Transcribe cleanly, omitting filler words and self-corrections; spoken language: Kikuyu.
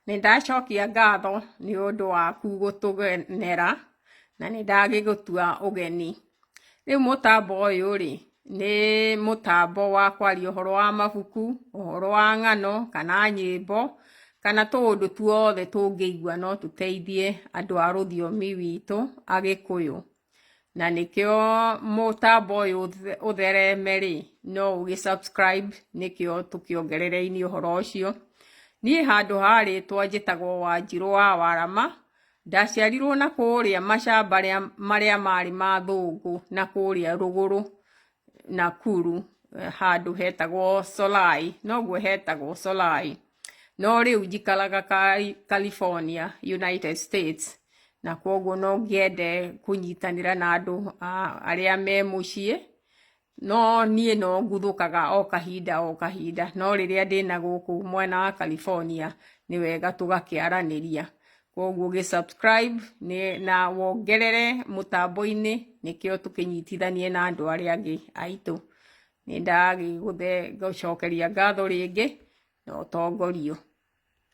Nĩ ndacokia ngatho nĩ ũndũ waku gũtũgenera na nĩ ndagĩgũtua ũgeni. Rĩu mũtambo ũyũ rĩ, nĩ mũtambo wa kwaria ũhoro wa mabuku, ũhoro wa ng'ano kana nyĩmbo, kana tũũndũ tuothe tũngĩigua no tũteithie andũ a rũthiomi witũ Agĩkũyũ. Na nĩkĩo mũtambo ũyũ ũthereme rĩ, no ũgĩ subscribe nĩkĩo tũkĩongereire ũhoro ũcio. Niĩ handũ ha rĩtwa njĩtagwo Wanjirũ wa Warama, ndaciarirwo na kũrĩa macamba marĩa marĩ ma thũngũ na kũrĩa rũgũrũ Nakuru, handũ hetagwo Solai, noguo hetagwo Solai. No rĩu njikaraga California, United States, na kwoguo no ngĩende kũnyitanĩra na andũ arĩa me mũciĩ, no niĩ no nguthũkaga o kahinda o kahinda, no rĩrĩa ndĩna gũkũ mwena wa California nĩ wega tũgakĩaranĩria. Kwoguo gĩ subscribe na wongerere mũtambo-inĩ nĩkĩo tũkĩnyitithanie na andũ arĩa angĩ aitũ. Nĩ ndagĩgũcokeria ngatho rĩngĩ na ũtongorio.